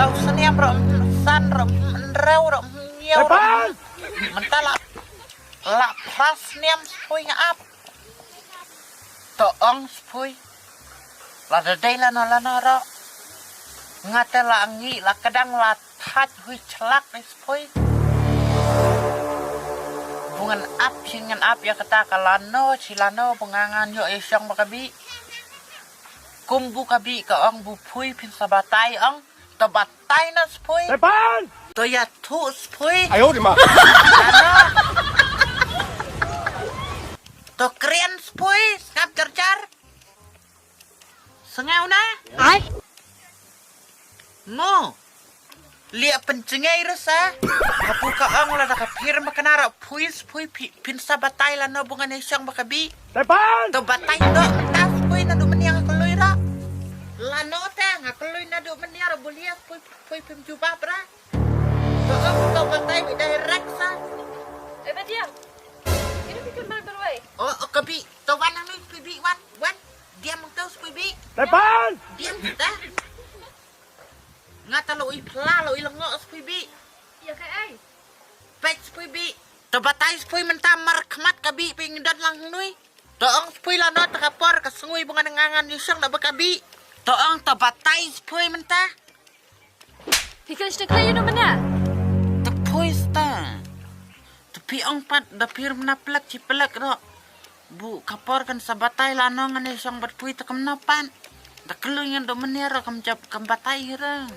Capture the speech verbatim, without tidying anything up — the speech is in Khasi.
Sniam ro, san ro, rew ro, miau ro. Mynta la, la phra sniam spui nga ap. To ong spui. La da dei lano lano ro. Nga te la ngi la kedang la thaj hui chlak ni spui. Bu ngan ap shin ngan ap ya kata ka lano chi lano bu nga ngan yo e shong ba ka bi. Kum bu ka bi ka ong bu pui phin sa batai ong. To batai na spui. Tepan! To ya thu spui. Ayo di ma. Ano? To kren spui, sngap jar jar. Sngau na? Ai. Mo. Lia pencengei rasa. Kapu ka ong la da ka phir ma kena ra pui spui pi-, pin sa batai lano bu ngan e shong ba ka bi. Tepan! To batai no, ta spui na du meniang ka lui ra. Lano ta nga ka lui na du meniang ra bu lia spui, spui pim jubab ra. To ong to batai bi direct sa. Eh, Badiang. Ini bikin bal-bal wai. Oh, oh, ka bi. To wan nang nui spui bi wan, wan. Diam mong to spui bi. Tepan! Diam ta. Nga ta lo i pla lo i lengo spui bi. Ya ka ai. Pek spui bi. To batai spui mynta mar khmat ka bi ping don lang nui. To ong spui lano ta ka por ka sngui bu ngan ngan ni shong na ba ka bi. To ong to batai spui mynta. Phi kan shna khlei ïa u mane? Te poi sta. Te phi ong pat da phi rem na plek chi plek ro. Bu ka por kan sa batai lano ngan e shong bad pui te kam na pat. Da kloi ngan do mane ro kam jap kam batai ro.